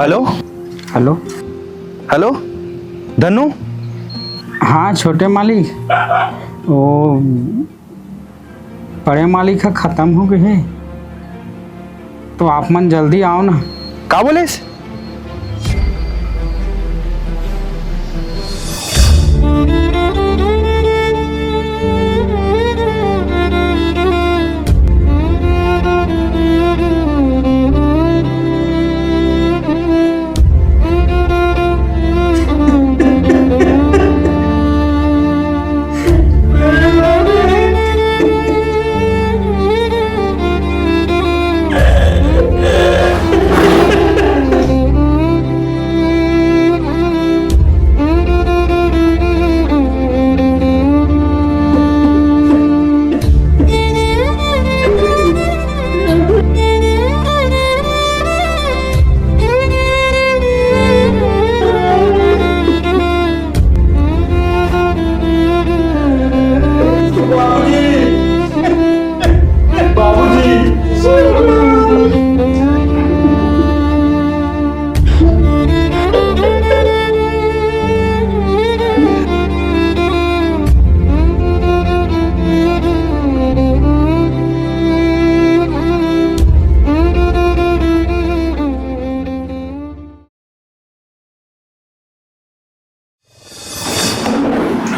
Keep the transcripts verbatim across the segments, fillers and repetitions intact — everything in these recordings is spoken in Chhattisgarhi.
हेलो। हेलो। हेलो। धन्नू। हाँ छोटे मालिक, वो बड़े मालिक ह खत्म हो गए हे, तो आप मन जल्दी आओ ना। का बोलेस?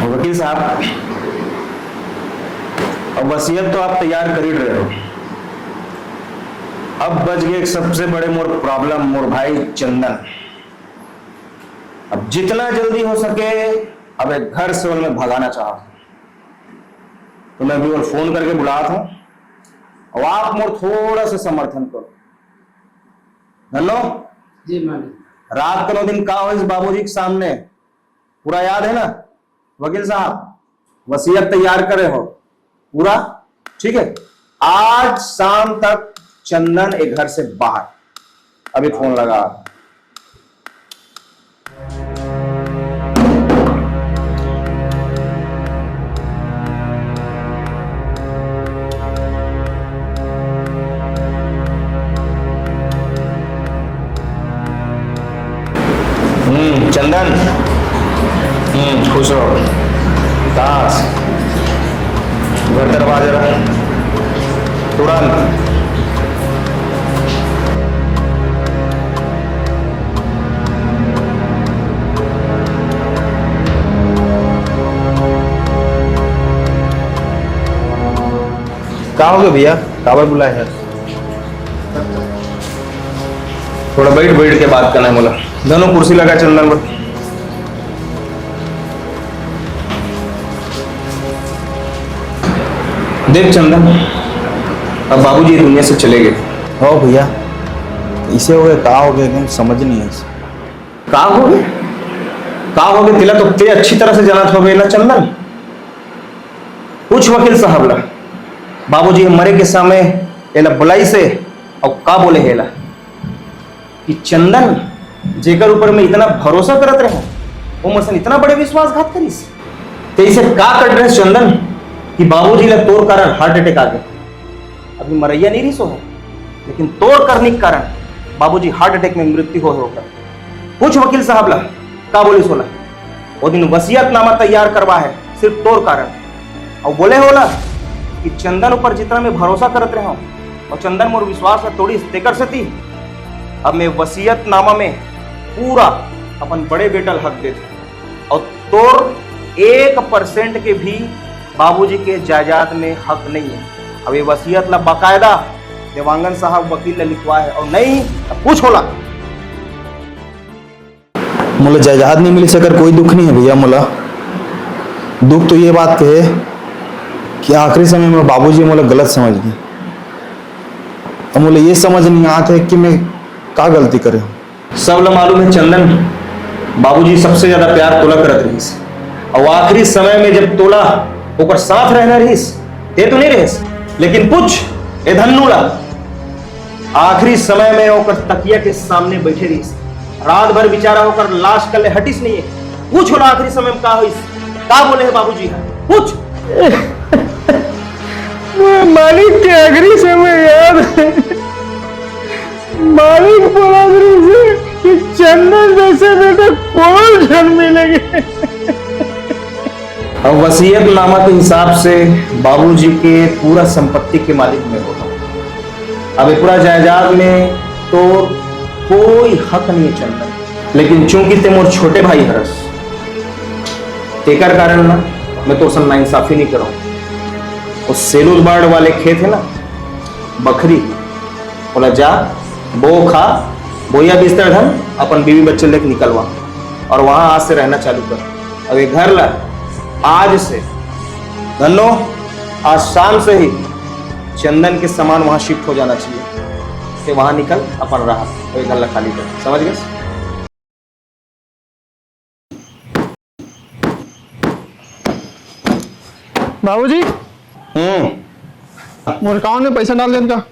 वकील साहब, अब वसीयत तो आप तैयार कर ही रहे हो, अब बच गए एक सबसे बड़े मोर प्रॉब्लम, मोर भाई चंदन। अब जितना जल्दी हो सके, अब एक घर से मैं भगाना चाहता हूँ, तो मैं अभी और फोन करके बुलाता हूँ, और आप मोर थोड़ा सा समर्थन करो। धन्नो, जी मालिक। रात कनो दिन का होइस बाबूजी के सामने, पूरा याद है ना? वकील साहब, वसीयत तैयार करे हो पूरा, ठीक है? आज शाम तक चंदन ए घर से बाहर। अभी फोन लगा। हम्म, चंदन। हम्म, खुश रहो। ताश, घर दरवाजा रहा। तुरंत। का हो गया भैया, काबर बुलाए हैं? थोड़ा बैठ बैठ के बात करना है मोला। धनो कुर्सी लगा चंदन पर। देख चंदन, अब बाबूजी दुनिया से चले गए। हो भैया, इसे हो गए, का हो गए, समझ नहीं है। का हो गए? का हो गए? तेला तो ते अच्छी तरह से जानत होबे ना चंदन। पूछ वकील साहब ला, बाबूजी मरे के समय एला बुलाइस हे अउ का बोले हे एला कि चंदन, जेकर ऊपर मैं इतना भरोसा करत रहे, वो मोर संग इतना बड़े विश्वासघात करिस। ते इसे का कर रहे चंदन कि बाबूजी ला तोर कारण हार्ट अटैक आ गए। अभी मरैया नहीं रहिस हे, लेकिन तोर करनी के कारण बाबूजी हार्ट अटैक में मृत्यु हो, होकर। पूछ वकील साहब ला, का बोलिस ओला? वो दिन वसीयतनामा तैयार करवा है सिर्फ तोर कारण। अउ बोले हे ओला कि चंदन ऊपर जितना मैं भरोसा करत रहे हूँ और चंदन मोर विश्वास ला तोड़िस, तेकर सेती अब मैं वसीयतनामा में पूरा अपन बड़े बेटा ला हक देत हूँ। अउ तोर एक परसेंट के भी बाबूजी के जायदाद में हक नहीं है। अब ये वसीयत ला बाकायदा देवांगन साहब वकील ला लिखवा है, और नहीं तो पूछ ओला। मोला जायदाद नहीं मिलिस, एकर कोई दुख नहीं है भैया। मोला दुख तो ये बात के है कि आखिरी समय में बाबूजी मोला गलत समझ गए। अब मोला ये समझ नहीं आत है कि मैं का गलती करे हूँ। सब ला मालूम है चंदन, बाबूजी सबसे ज्यादा प्यार तोला करत रहिस, और आखिरी समय में जब तोला ओकर साथ रहना रहिस, ते तो नहीं रहिस, लेकिन पूछ ए धन्नू ला, आखिरी समय में ओकर तकिया के सामने बैठे रहिस, रात भर बेचारा ओकर लाश कल्ले हटिस नहीं है। पूछ ओला आखिरी समय में का होइस, का बोले है बाबूजी हा? पूछ। मैं मालिक के आखिरी समय याद है। मालिक बोला मेरे से कि चंदन जैसे बेटा कौन घर मिलेंगे? अब वसीयतनामा के हिसाब से बाबूजी के पूरा संपत्ति के मालिक मैं होता हूँ। अब ये पूरा जायदाद में तो कोई हक नहीं है चंदन, लेकिन चूंकि ते मोर छोटे भाई हरस, तेकर कारण ना मैं तो नाइंसाफी नहीं करूँ। वो सेलूलबाड़ वाले खेत है ना, बखरी, बोला जा, बो खा, बोइया बिस्तर धर, अपन बीवी बच्चे लेके निकलवा और वहां आज से रहना चालू कर। अब ये घर ला आज से, धन्नो, आज शाम से ही चंदन के सामान वहां शिफ्ट हो जाना चाहिए। ते वहां निकल, अपन रहा, अब ये घर ला खाली कर, समझ गए? बाबूजी, हम्म। मोर अकाउंट में पैसा डाल देन का,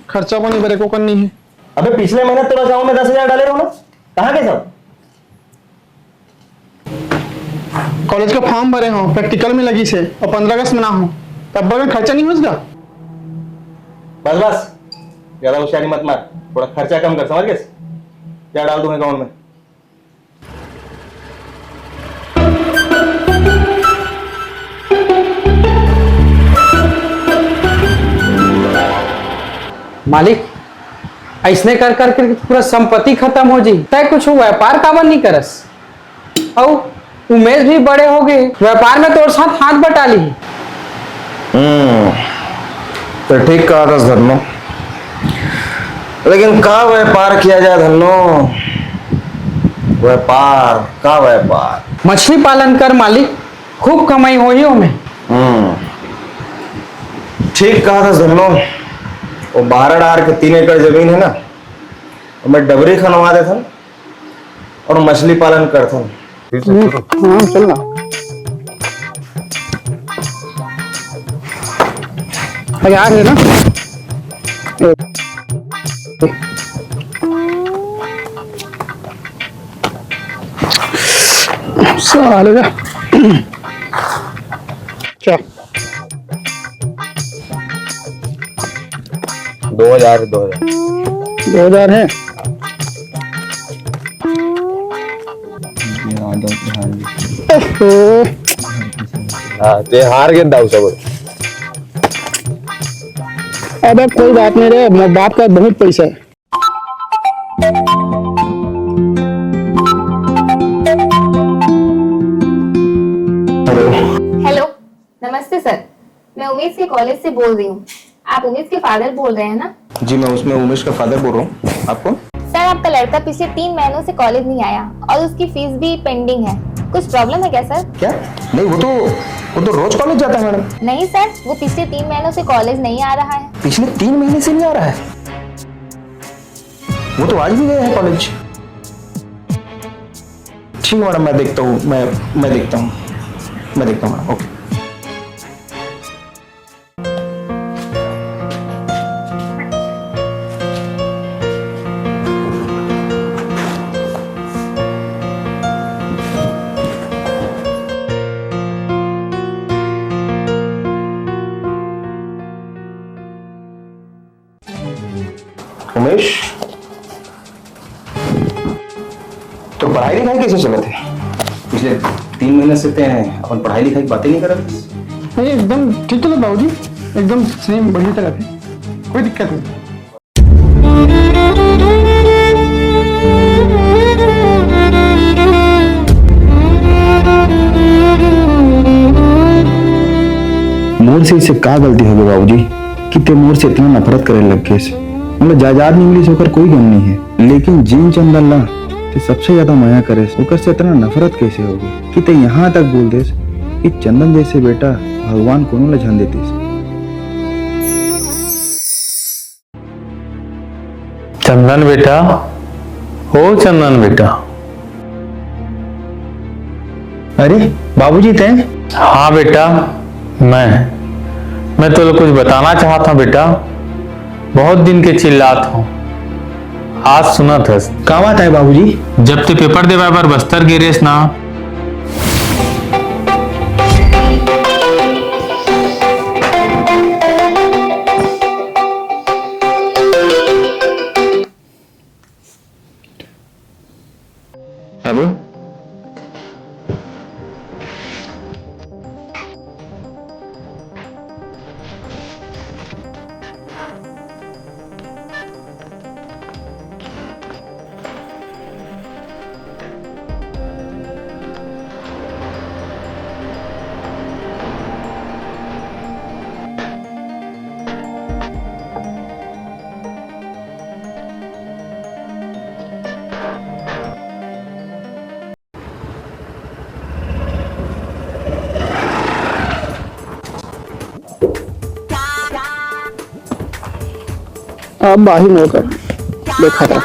खर्चा पानी भरे को करनी है। अबे, पिछले महीने तोर अकाउंट में दस हजार डाले रहो ना, कहाँ गए सब? कॉलेज का फॉर्म भरे हो, प्रैक्टिकल में लगी से, और पंद्रह अगस्त में ना हो, तब बगैर खर्चा नहीं हो सका। बस बस, ज्यादा होशियारी मत मार, थोड़ा खर्चा कम कर, समझ गए? जा, डाल दूं अकाउंट में। मालिक, ऐसने कर कर के पूरा संपत्ति खत्म हो जी। तय कुछ व्यापार काबर नहीं करस? अउ उमेश भी बड़े हो गए, व्यापार में तोर साथ हाथ बटा ली। हम्म, तो ठीक कहा था धन्नो, लेकिन का व्यापार किया जाए धन्नो? व्यापार का व्यापार? मछली पालन कर मालिक, खूब कमाई होही ओमे। हम्म, ठीक कहा था धन्नो। वो बारह डार के तीन एकड़ जमीन है ना, ओमे डबरी खनवा देथन और मछली पालन करथन। फिर से शुरू। हाँ, चल ना। अरे, आ रहे ना। साले का। चल। दो हजार, दो हजार। दो हजार है। ओहो। हाँ, ते हार गए दाऊ सब। अबे कोई बात नहीं रे, मैं बाप का बहुत पैसा है। हेलो। हेलो, नमस्ते सर, मैं उमेश के कॉलेज से बोल रही हूँ। आप उमेश के फादर बोल रहे हैं ना? जी, मैं उसमें उमेश का फादर बोल रहा हूँ। आप कौन? सर, आपका लड़का पिछले तीन महीनों से कॉलेज नहीं आया और उसकी फीस भी पेंडिंग है। कुछ प्रॉब्लम है क्या सर? क्या? नहीं, वो तो, वो तो रोज कॉलेज जाता है मैडम। नहीं सर, वो पिछले तीन महीनों से कॉलेज नहीं आ रहा है। पिछले तीन महीने से नहीं आ रहा है? वो तो आज भी गया है कॉलेज। ठीक है मैडम, मैं देखता हूँ, मैं, मैं देखता हूँ, मैं देखता हूँ मैडम। ओके। उमेश, तो पढ़ाई लिखाई कैसे चलत हे? पिछले तीन महीना से ते अपन पढ़ाई लिखाई के बातें नहीं करत। नहीं, एकदम ठीक चलत बाबूजी, एकदम सही बढ़िया चलत हे, कोई दिक्कत नहीं। मोर से इसे का गलती होगे बाबूजी कि ते मोर से इतना नफरत करे लग गेस? मोला जायदाद नहीं मिलिस, ओकर कोई गम नहीं है, लेकिन जिन चंदन ला ते सबसे ज्यादा मया करेस, ओकर से इतना नफरत कैसे होगे कि ते यहाँ तक बोल देस कि चंदन जैसे बेटा भगवान कोनो ला झन देतिस। चंदन बेटा, ओ चंदन बेटा। अरे बाबूजी, तैं? हाँ बेटा, मैं, मैं तोला कुछ बताना चाहत हूँ बेटा। बहुत दिन के चिल्लात हूँ, आज सुनत हस। का बात है बाबूजी? जब ते पेपर देवाय बर बस्तर गे रेस ना, अब बाही मोर कर देखा था।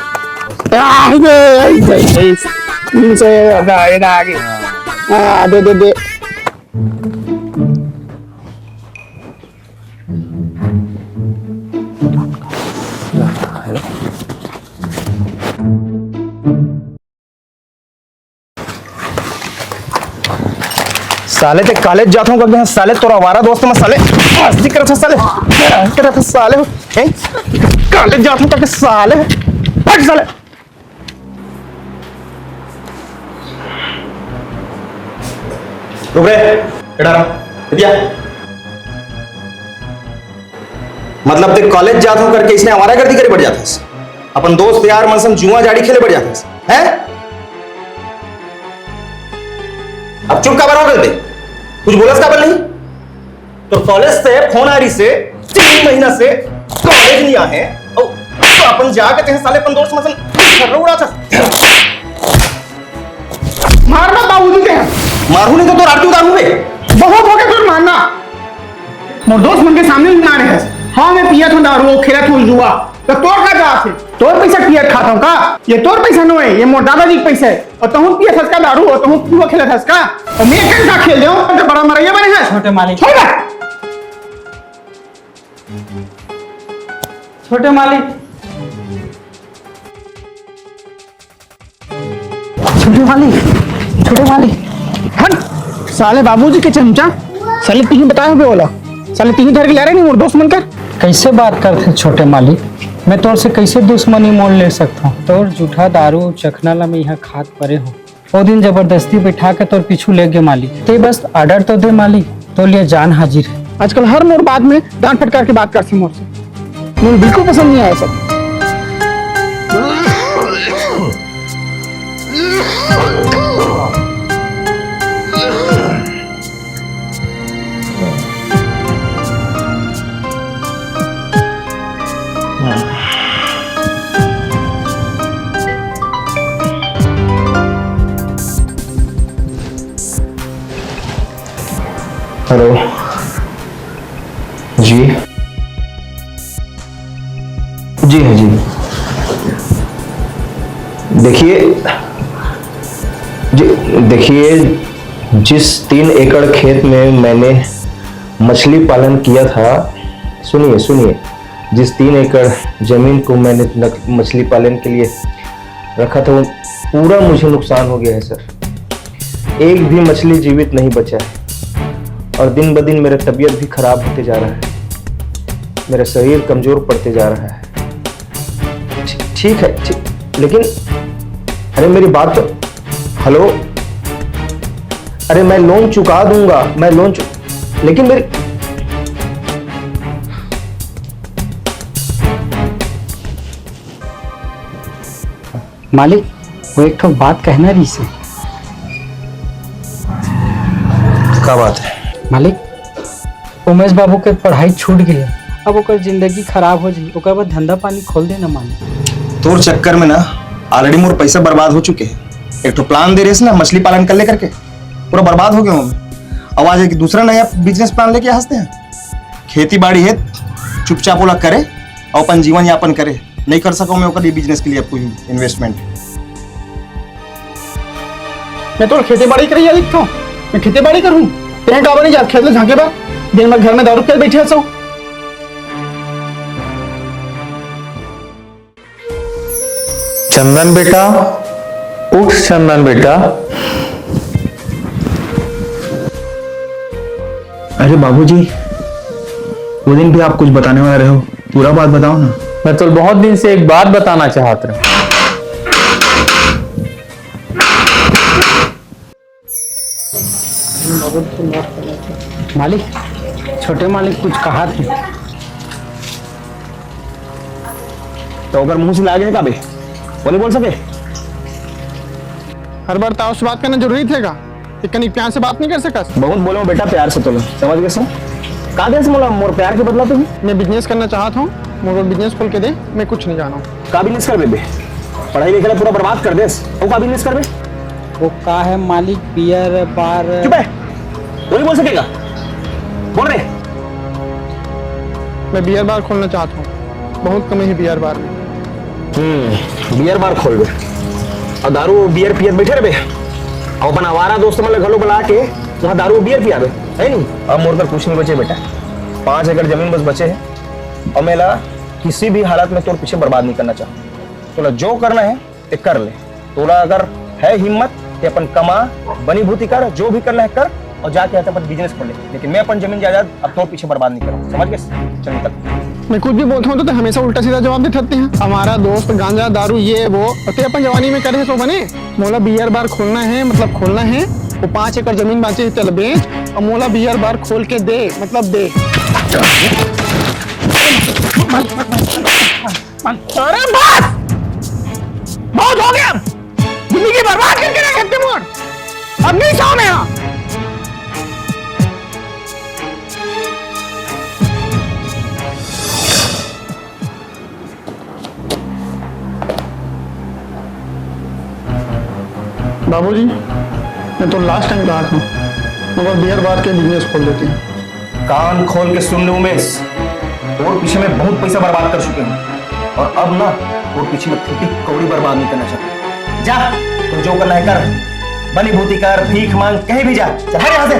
आ, दे, दे, दे, दे, दे, दे, दे, दे। आ, दे, दे, दे। साले ते कॉलेज जात हूँ करके, साले तोरा आवारा दोस्त में साले मस्ती करत है साले, करत है साले, हैं? कॉलेज जात हूँ करके साले, हट साले। रुक रे, इधर आ, इधर आ। मतलब ते कॉलेज जात हूँ करके इसने आवारागर्दी करे बढ़ जात हस, अपन दोस्त यार मन संग जुआ जाड़ी खेले बढ़ जात हस, हैं? अब चुप काबर हो गए बे? कुछ बोलस काबर नहीं? तो कॉलेज से फोन आ रही से तीन महीना से कॉलेज नहीं आए और तो अपन जाके ते साले अपन दोस्त मन संग छर्रा उड़ा था। मारना बाबूजी के हैं। मारू नहीं तो तोर आरती उतारू बे। बहुत हो गया तोर मारना। मोर दोस्त मन के सामने भी मारे हस। हाँ, मैं पियत हूँ दारू, खेलत हूँ जुआ। तो तोर का जात है? तोर पैसा पियत खात हूँ का? ये तोर पैसा नो है, ये मोर दादाजी के पैसा है। और तहूँ पियत हस का दारू, और तहूँ जुआ खेलत हस का? और मैं कन का खेल देऊँ, तो बड़ा मरैया बने हस। छोटे मालिक। छोड़ बे। छोटे मालिक। छोटे मालिक, छोटे मालिक, हट। साले बाबूजी के चमचा, साले तीन बताए हुए वाला, साले तीन धर के ला रहे नहीं मोर दोस्त मन कर। कैसे बात करते छोटे मालिक, मैं तोर से कैसे दुश्मनी मोल ले सकता हूँ? तोर जूठा दारू चखना ला मैं यहाँ खात परे हूँ। ओ दिन जबरदस्ती बैठा के तोर पीछू ले गे मालिक। ते बस ऑर्डर तो दे मालिक, तोर लिए जान हाजिर है। आजकल हर मोर बात में दांत फटकार के बात करथे मोर से। मोर बिल्कुल पसंद नहीं आया सब। हेलो। जी। जी हाँ जी। देखिए, जी, देखिए, जिस तीन एकड़ खेत में मैंने मछली पालन किया था, सुनिए, सुनिए, जिस तीन एकड़ जमीन को मैंने नक-, मछली पालन के लिए रखा था, वो पूरा मुझे नुकसान हो गया है सर। एक भी मछली जीवित नहीं बचा है और दिन ब दिन मेरा तबीयत भी खराब होते जा रहा है, मेरा शरीर कमजोर पड़ते जा रहा है। ठी-, ठीक है, ठीक, लेकिन अरे मेरी बात तो, हेलो, अरे मैं लोन चुका दूंगा, मैं लोन चु-, लेकिन मेरी मालिक, वो एक ठो बात कहना रहिस हे। का बात है? मालिक, उमेश बाबू के पढ़ाई छूट गई है, अब ओकर जिंदगी खराब हो जाही, ओकर बाद धंधा पानी खोल देना मालिक। तोर चक्कर में ना already मोर पैसा बर्बाद हो चुके हैं। एक ठो प्लान दे रहे ना मछली पालन कर ले करके, पूरा बर्बाद हो गया हूँ मैं। अब आज एक दूसरा नया बिजनेस प्लान लेके हंसते हैं। खेती बाड़ी है, चुपचाप ओला करे और अपन जीवन यापन करे। नहीं कर सका मैं ओकर बिजनेस के लिए अब कोई इन्वेस्टमेंट। मैं तो खेती बाड़ी करी यार, एक तो मैं खेती बाड़ी करूँ। तें काबर नहीं जात खेत ले झांके बर? दिन भर घर में दारू पी के बैठे हसो। चंदन बेटा, उठ चंदन बेटा। अरे बाबूजी, वो दिन भी आप कुछ बताने वाले रहे हो, पूरा बात बताओ ना। मैं तो बहुत दिन से एक बात बताना चाहत रहे। मालिक, छोटे मालिक कुछ कहा थे। तो ओकर मुंह से लागे का बे? वो नहीं बोल सके? हर बार ताव से बात करना जरूरी थे का? एक कनी प्यार से बात नहीं कर सकस? बहुत बोलो बेटा, प्यार से तोला, समझ गए सो? का देस मोला मोर प्यार के बदला तुम? मैं बिजनेस करना चाहत हूँ, मोर बिजनेस खोल के दे, मैं कुछ नहीं जानूँ। का बिजनेस करबे बे? पढ़ाई लिखाई पूरा बर्बाद कर देस। वो का बिजनेस करबे? वो का है मालिक, बियर बार। चुप है, वो नहीं बोल सकेगा। बोल रे। मैं बियर बार खोलना चाहता हूँ। बहुत कमे हे बियर बार में। हम्म, बियर बार खोलबे अउ दारू बियर पियत बैठे रहबे, अउ अपन आवारा दोस्त मन ल घलो बुला के वहाँ दारू बियर पियाबे, है नी? अब मोर कर कुछ नहीं बचे बेटा, पाँच एकड़ जमीन बस बचे हे, अउ मैं ला किसी भी हालत में तोर पीछे बर्बाद नहीं करना चाहूँ। तोला जो करना है ते कर ले। तोला अगर है हिम्मत, ते अपन कमा, बनी भूती कर, जो भी करना है कर, अउ जाके यहाँ अपन बिजनेस खोल ले। लेकिन मैं अपन जमीन जायदाद अब तोर पीछे बर्बाद नहीं करूँ, समझ गे? चल निकल। मैं कुछ भी बोलता हूँ तो ते हमेशा उल्टा सीधा जवाब देते रहते हैं। हमारा दोस्त गांजा, दारू, ये वो, ते अपन जवानी में करे हे सो बने। मोला बियर बार खोलना है, मतलब खोलना है। वो पाँच एकड़ जमीन बांचे हे, तेला बेच, अउ मोला बियर बार खोल के दे, मतलब दे। अरे बस, बहुत हो गया। जिंदगी बर्बाद करके रख सकते मोर। अब नहीं चाहूं मैं यहाँ। बाबूजी, मैं तो लास्ट टाइम कहा था, मगर बियर बार के बिजनेस खोल लेते हैं। कान खोल के सुन ले उमेश, तोर पीछे मैं बहुत पैसा बर्बाद कर चुके हूँ, और अब ना तोर पीछे मैं फूटी कौड़ी बर्बाद नहीं करना चाहता। जा, तो जो करना है कर, बनी भूती कर, भीख मांग, कहीं भी जा, चल हट यहाँ से।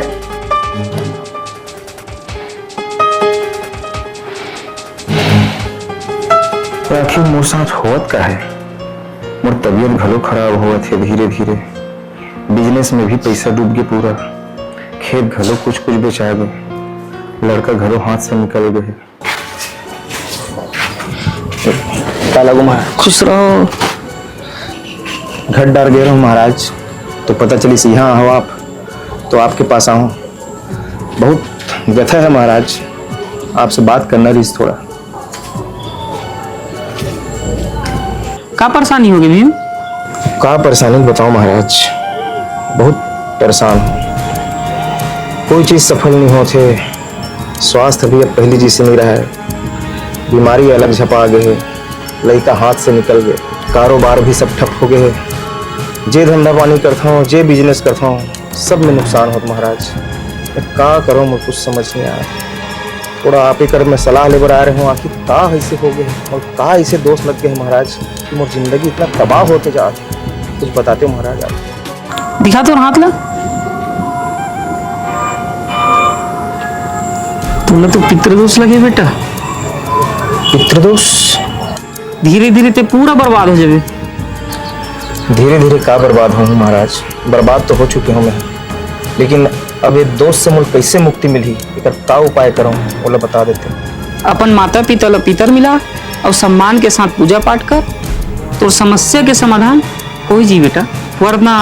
आखिर मोर साथ होवत का है? मोर तबीयत घलो खराब होवत हे धीरे धीरे। बिजनेस में भी पैसा डूब गे पूरा, खेत घलो कुछ कुछ बेचा गे, लड़का घलो हाथ से निकल गे हे। का लागू महाराज? खुश रहो। घर डार गए रहो महाराज, तो पता चलिस यहाँ हो आप, तो आपके पास आऊँ। बहुत व्यथा है महाराज, आपसे बात करना रहिस थोड़ा। का परेशानी होगे भीम? का परेशानी बताओ महाराज, बहुत परेशान हूँ। कोई चीज सफल नहीं होत हे, स्वास्थ्य भी अब पहली जैसे नहीं रहा है, बीमारी अलग झपा गे हे, लइका हाथ से निकल गे, कारोबार भी सब ठप हो गे हे। जे धंधा पानी करता हूँ, जे बिजनेस करता हूँ, सब में नुकसान होत महाराज। मैं का करूँ, मुझे कुछ समझ नहीं आया। थोड़ा आप ही कर मैं सलाह ले बर आ रहे हूँ, आखिर का ऐसे हो गए और का ऐसे दोष लग गए महाराज कि मोर जिंदगी इतना तबाह होते जा रही? कुछ बताते हो महाराज आप? दिखा तो हाथ ला। तोला तो पितृदोष लगे बेटा। पितृदोष? धीरे धीरे ते पूरा बर्बाद हो जाबे। धीरे धीरे का बर्बाद होहूँ महाराज? बर्बाद तो हो चुके हूँ मैं, लेकिन अब ये दोष से मोला कैसे मुक्ति मिलही, एकर का उपाय करहूँ, ओला बता देते। अपन माता पिता ला पितर मिला अउ सम्मान के साथ पूजा पाठ कर, तोर समस्या के समाधान होही जी बेटा, वरना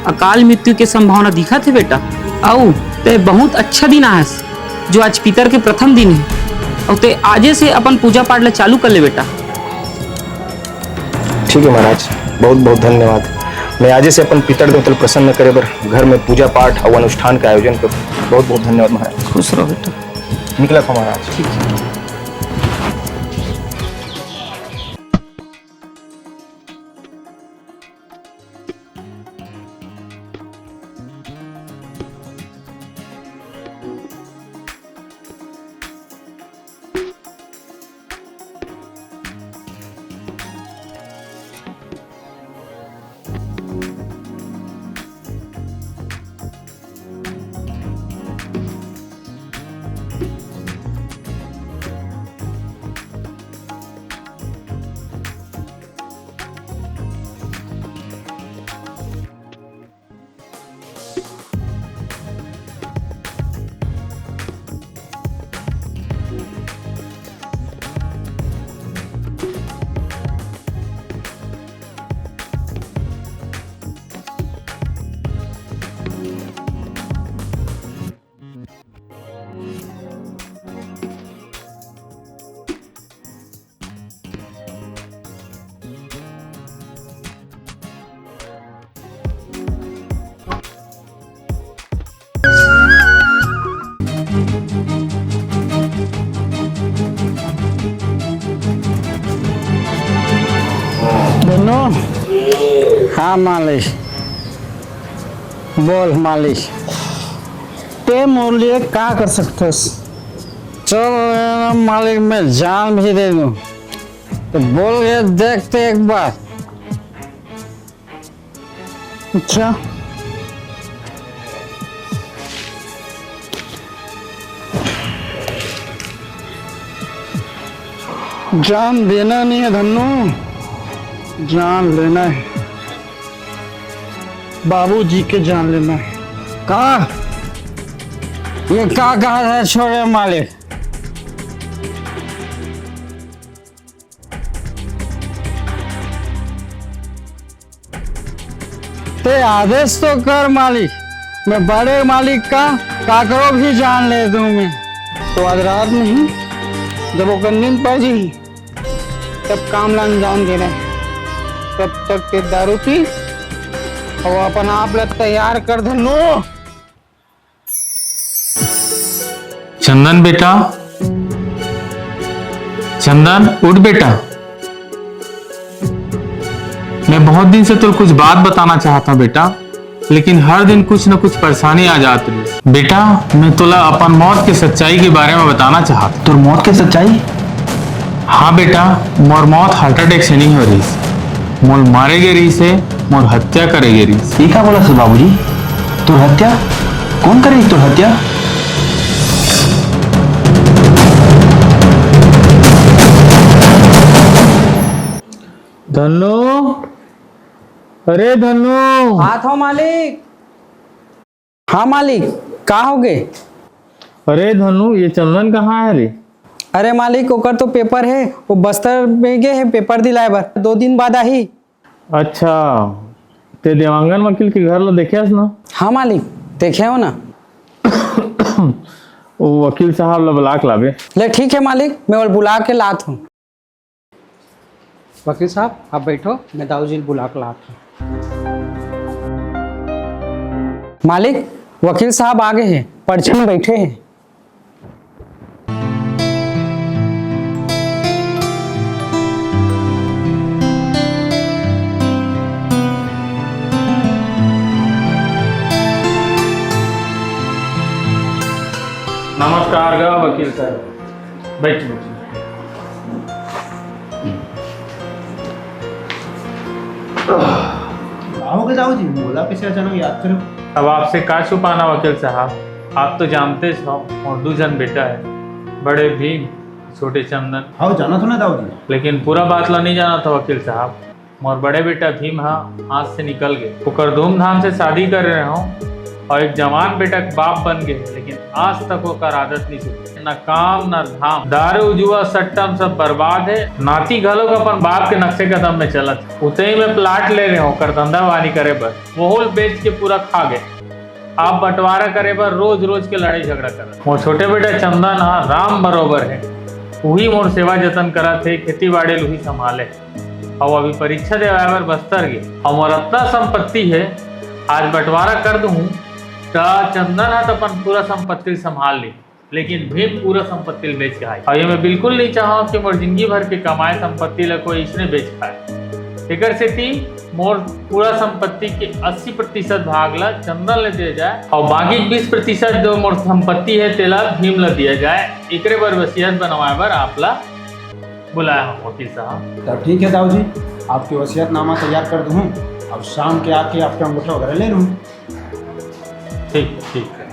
अकाल मृत्यु के संभावना दिखत हे बेटा। अउ ते बहुत अच्छा दिन आहस, जो आज पितर के प्रथम दिन हे, अउ ते आजे से अपन पूजा पाठ ला चालू कर ले बेटा। ठीक है महाराज, बहुत बहुत धन्यवाद। मैं आजे से अपन पितर देवता ला प्रसन्न करे बर घर में पूजा पाठ अउ अनुष्ठान के आयोजन करूँ। बहुत बहुत धन्यवाद महाराज। खुश रहो बेटा। निकलत हँव महाराज। ठीक है। दोनों? हाँ मालिक, बोल मालिक, ते मोर लिए का कर सकथस? चल ना मालिक, मैं जान भी दे दूं। तो बोल के देखते एक बार। अच्छा, जान देना नहीं है धन्नू, जान लेना है। बाबूजी के जान लेना है। का? ये का कहा था छोरे मालिक? ते आदेश तो कर मालिक, मैं बड़े मालिक का काकरो भी जान ले दूं मैं। तो आज रात नहीं, जब ओकर नींद पड़ जाही, तब काम ला अंजाम देना है। तब तक ते दारू पी और अपन आप ला तैयार कर धन्नू। चंदन बेटा, चंदन, उठ बेटा। मैं बहुत दिन से तोर कुछ बात बताना चाहत हूँ बेटा, लेकिन हर दिन कुछ न कुछ परेशानी आ जात रही। बेटा, मैं तोला अपन मौत के सच्चाई के बारे में बताना चाहत हूँ। तोर मौत के सच्चाई? हाँ बेटा, मोर मौत हार्ट अटैक से नहीं हो रही, मोर मारे गे रही से, मोर हत्या करे गे रही। ये का बोला से बाबूजी? तोर हत्या? कौन करे तोर हत्या? धन्नो, अरे धन्नो। हाँ थो मालिक। हाँ मालिक, का हो गे? अरे धन्नो, ये चंदन कहाँ है रे? अरे मालिक, ओकर तो पेपर है, वो बस्तर में गे है पेपर दिलाए बर, दो दिन बाद आही। अच्छा, ते देवांगन वकील के घर ला देखे हस ना? हाँ मालिक, देखे हो ना। वो वकील साहब ला बुला के लाबे। ले ठीक है मालिक, मैं ओला बुला के लात हूँ। वकील साहब, आप बैठो, मैं दाऊ जी ला बुला के लात हूँ। मालिक, वकील साहब आ गए हैं, पर्ची में बैठे हैं। नमस्कार गा वकील साहब, बैठ, बैठ। का हो गे दाऊ जी, मोला कैसे अचानक याद करे? अब आपसे का छुपाना वकील साहब, आप तो जानते हो, मोर दू झन बेटा है, बड़े भीम, छोटे चंदन। हाँ, जाना थो ना दाऊ जी। लेकिन पूरा बात ला नहीं जाना था वकील साहब। मोर बड़े बेटा भीम हा हाथ से निकल गए। ओकर धूमधाम से शादी कर रहे हो और एक जवान बेटा के बाप बन गए, लेकिन आज तक ओकर आदत नहीं छूटे। ना काम ना धाम, दारू जुआ सट्टा में सब बर्बाद है। नाती घलो अपन बाप के नक्शे कदम में चलत। उतई में प्लाट ले रहे हो ओकर धंधा पानी करे बर, वहू ल बेच के पूरा खा गए। आप बंटवारा करे बर रोज रोज के लड़ाई झगड़ा करत। मोर छोटे बेटा चंदन हा राम बरोबर है, उही मोर सेवा जतन करत है, खेती बाड़ी ल उही संभाले। अउ अभी परीक्षा देवाए बर बस्तर गे। अउ मोर अतना संपत्ति हे, आज बंटवारा कर दूहूं, त चंदन ह त अपन पूरा संपत्ति ल संभाल ली, लेकिन भीम पूरा संपत्ति ल बेच के आही। अउ ये मैं बिल्कुल नहीं चाहूं कि मोर जिंदगी भर के कमाए संपत्ति ल कोई इसने बेच खाए। एकर सेती मोर पूरा संपत्ति के अस्सी प्रतिशत भाग ल चंदन ल दे जाए अउ बाकी बीस प्रतिशत जो मोर संपत्ति हे, तेला भीम ल दिया जाए। एकरे बर वसीयत बनवाए बर आप ल बुलाया हूँ वकील साहब। तब ठीक है दाऊ जी, आपके वसीयतनामा तैयार कर दूँ, अब शाम के आके आपके अंगूठा वगैरह ले लूँ। ठीक, ठीक है।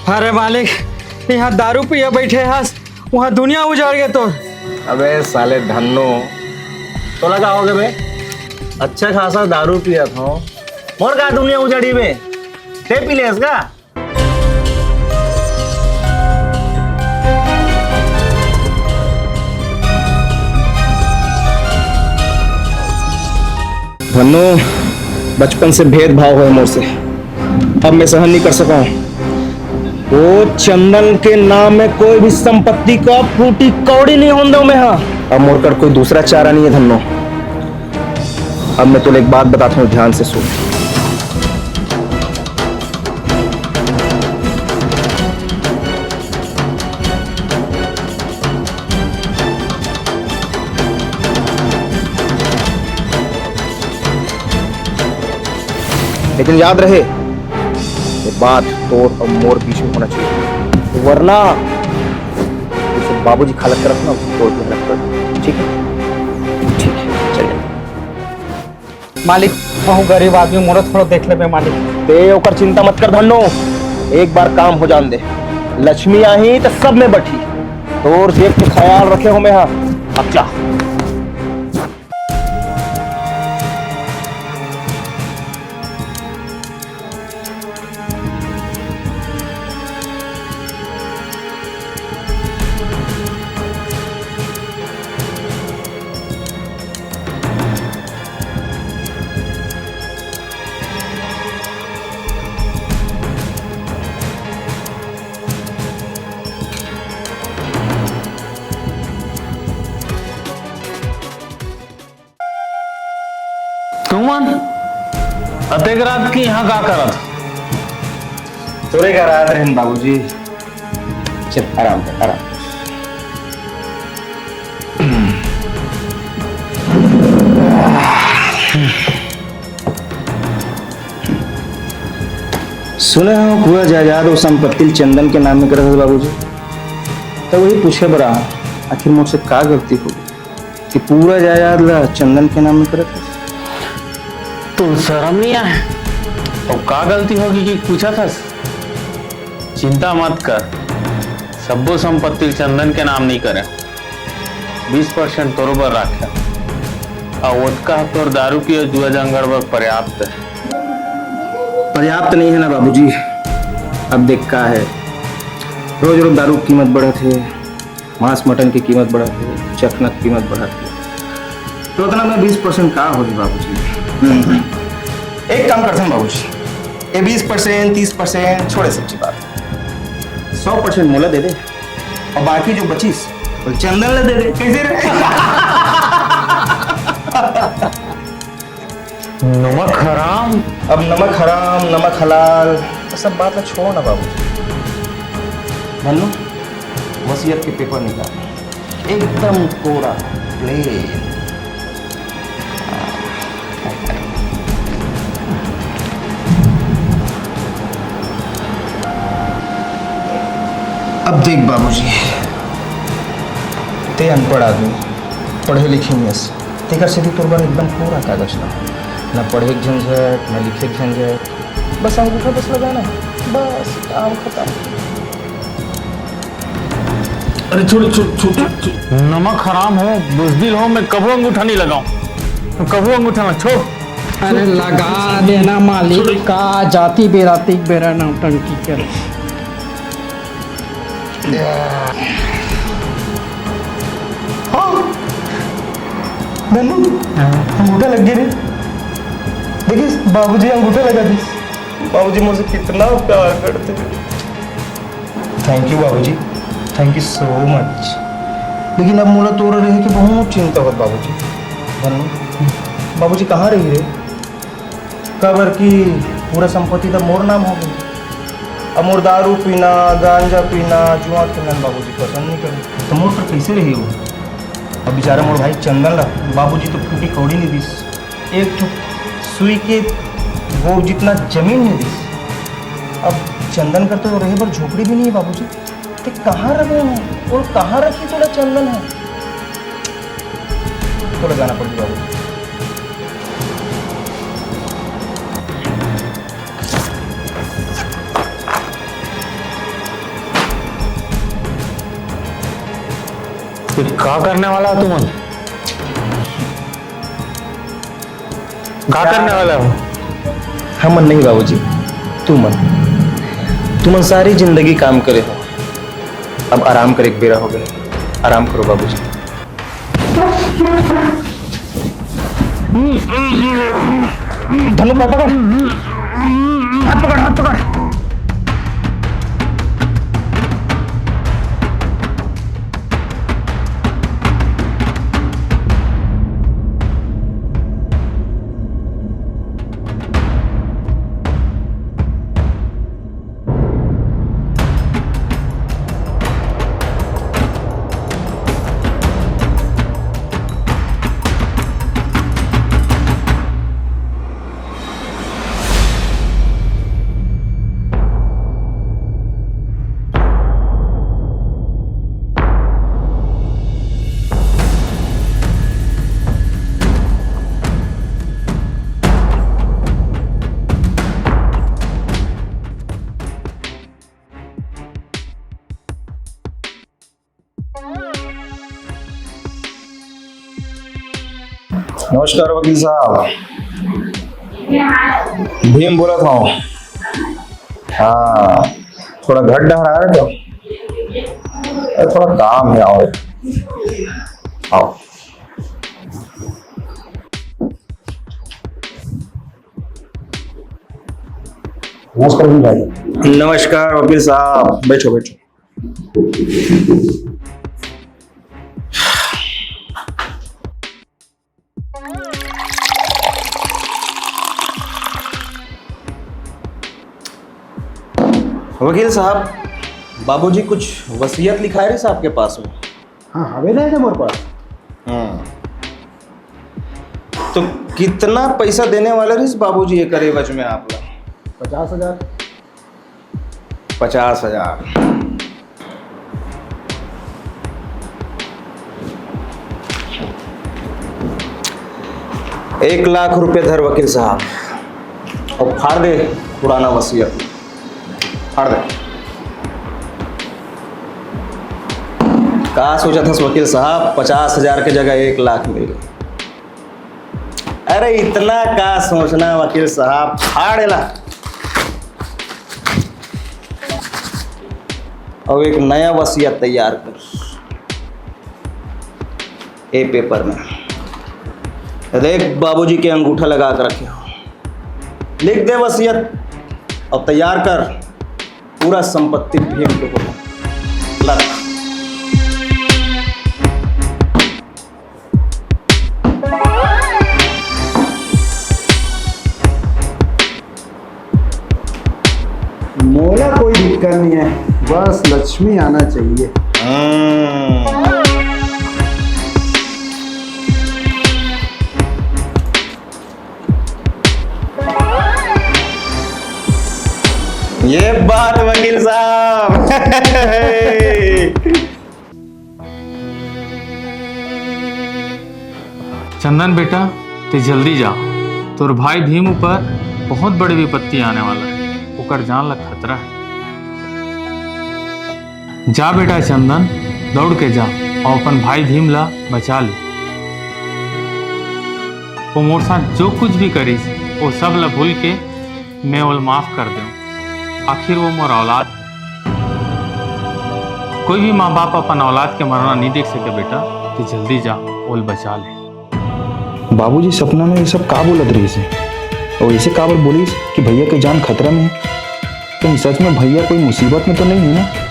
अरे मालिक, यहाँ दारू पिए बैठे हस, वहाँ दुनिया उजाड़ गे तोर। अबे साले धन्नो, तोला का होगे बे? अच्छा खासा दारू पियत हंव, मोर का दुनिया उजाड़ी बे? ते पी लेस का? धन्नो, बचपन से भेदभाव होय मोर से, अब मैं सहन नहीं कर सकंव। वो चंदन के नाम में कोई भी संपत्ति का फूटी कौड़ी नहीं होन दंव मैं हा। अब मोर कर कोई दूसरा चारा नहीं है धन्नो। अब मैं तोला एक बात बताता हूँ, ध्यान से सुन। लेकिन याद रहे, ये बात तोर और मोर बीच में होना चाहिए, वरना जैसे बाबूजी खालत करत ना, तोर के हालत कर, ठीक है? ठीक है, चलिए। मालिक, बहुत गरीब आदमी, मोरो थोड़ा देख लेबे मालिक। ते ओकर चिंता मत कर धन्नो, एक बार काम हो जान दे। लक्ष्मी आही तो सब में बैठी, तोर जेब के ख्याल रखे हो मैं, हाँ। अब जा। तुमन अतेक रात के यहाँ का करत? तोरे घर आत रहन बाबूजी। चल, आराम कर, आराम कर। सुने हो, पूरा जायदाद और संपत्ति चंदन के नाम में करत हस बाबूजी। तो वही पूछे बर आए, आखिर मोर से का गलती हो गई कि पूरा जायदाद ला चंदन के नाम में करत हस? तो शर्म नहीं आए? और का गलती होगी कि पूछत हस? चिंता मत कर, सब्बो संपत्ति चंदन के नाम नहीं करे, बीस परसेंट तोरो बर राखे, और ओतका तोर दारू पिए जुआ जांगर बर पर्याप्त है। पर्याप्त नहीं है ना बाबूजी। अब देख का है, रोज रोज दारू की कीमत बढ़त है, मांस मटन की कीमत बढ़त है, चखना की कीमत बढ़त है, तो उतना में बीस परसेंट का होगी बाबूजी? हम्म। एक काम करते हैं बाबूजी, ये बीस परसेंट, तीस परसेंट छोड़े, सच्ची बात, सौ परसेंट मोला दे दे, और बाकी जो बचीस वो चंदन ला दे दे, कैसे रहे? नमक हराम। अब नमक हराम, नमक हलाल, ये सब बात ला छोड़ ना बाबू। धन्नू, वसीयत के पेपर निकाल, एकदम कोरा, प्लेन। अब देख बाबूजी, ते अनपढ़ आदमी, पढ़े लिखे नहीं हस, तेकर सेती तोर बर एकदम कोरा कागज ला। ना पढ़े के झंझट, ना लिखे के झंझट, बस अंगूठा बस लगाना, बस काम खत्म। अरे छोड़, छोड़, छोड़, छोड़, छोड़। नमक हराम हो, बुजदिल हो, मैं कभू अंगूठा नहीं लगाऊं, कभू अंगूठा ना छोड़। अरे लगा देना मालिक, छोड़। का जाति बेराती बेरा नौटंकी कर। हाँ। धन्नू, हाँ। अंगूठा लग गया रे। देखिस, बाबूजी अंगूठा लगा दिस। बाबूजी मोर से कितना प्यार करते हैं। Thank you बाबूजी, thank you so much। लेकिन अब मोला तोर रहे के बहुत चिंता होत बाबूजी। धन्नू, बाबूजी कहाँ रही रे? काबर कि पूरा संपत्ति तो मोर नाम हो गई। अब मोर दारू पीना, गांजा पीना, जुआ खेलना बाबूजी पसंद नहीं करे, तो मोर पर कैसे रही वो? अब बेचारा मोर भाई चंदन ला बाबूजी तो फूटी कौड़ी नहीं दिस, एक ठो सुई के गोब जितना जमीन नहीं दिस। अब चंदन कर तो रहे बर झोपड़ी भी नहीं है बाबूजी। ते कहाँ रखे हैं? और कहाँ रखी तोला चंदन है? तोला जाना पड़ेगा बाबू। ये का करने वाला हो तुमन? का करने वाला हो? हमन नहीं बाबूजी, तुमन, तुमन सारी जिंदगी काम करे हो, अब आराम करे के बेरा हो गए, आराम करो बाबूजी। धनु पकड़, पकड़। हाथ पकड़, हाथ पकड़। नमस्कार वकील साहब, भीम बोलत हूँ। हाँ, थोड़ा घर डहर आए तो, अरे, थोड़ा काम है। आओ, आओ। नमस्कार वकील भाई। नमस्कार वकील साहब, बैठो, बैठो। वकील साहब, बाबूजी कुछ वसीयत लिखाए रहिस आपके पास में? हाँ, हवे ना, मोर पास। हाँ। तो कितना पैसा देने वाले रहिस बाबूजी एकर एवज में आप ला? पचास हजार। पचास हजार। एक लाख रुपए धर वकील साहब, और फाड़ दे पुराना वसीयत, फाड़ दे। का सोचत हस वकील साहब, पचास हजार के जगह एक लाख मिल गए। अरे, इतना का सोचना वकील साहब, फाड़ एला। और एक नया वसीयत तैयार कर ए पेपर में। देख, बाबूजी के अंगूठा लगा के रखे हो, लिख दे वसीयत और तैयार कर, पूरा संपत्ति भीम के हो। लख। मोला कोई दिक्कत नहीं है, बस लक्ष्मी आना चाहिए। हम्म। ये बात वकील साहब। चंदन बेटा, ते जल्दी जा, तोर भाई भीम ऊपर बहुत बड़ी विपत्ति आने वाला है, ओकर जान ला खतरा है। जा बेटा चंदन, दौड़ के जा और अपन भाई भीम ला बचा ले। वो मोर साथ जो कुछ भी करिस, वो सब ला भूल के मैं ओला माफ कर देव। आखिर वो मोर औलाद है। कोई भी माँ बाप अपन औलाद के मरना नहीं देख सके बेटा, तो जल्दी जा, ओला बचा ले। बाबूजी सपना में ये सब का बोलत रहिस हे? और ऐसे काबर बोलिस कि भैया के जान खतरा में है? कहीं सच में भैया कोई मुसीबत में तो नहीं है ना?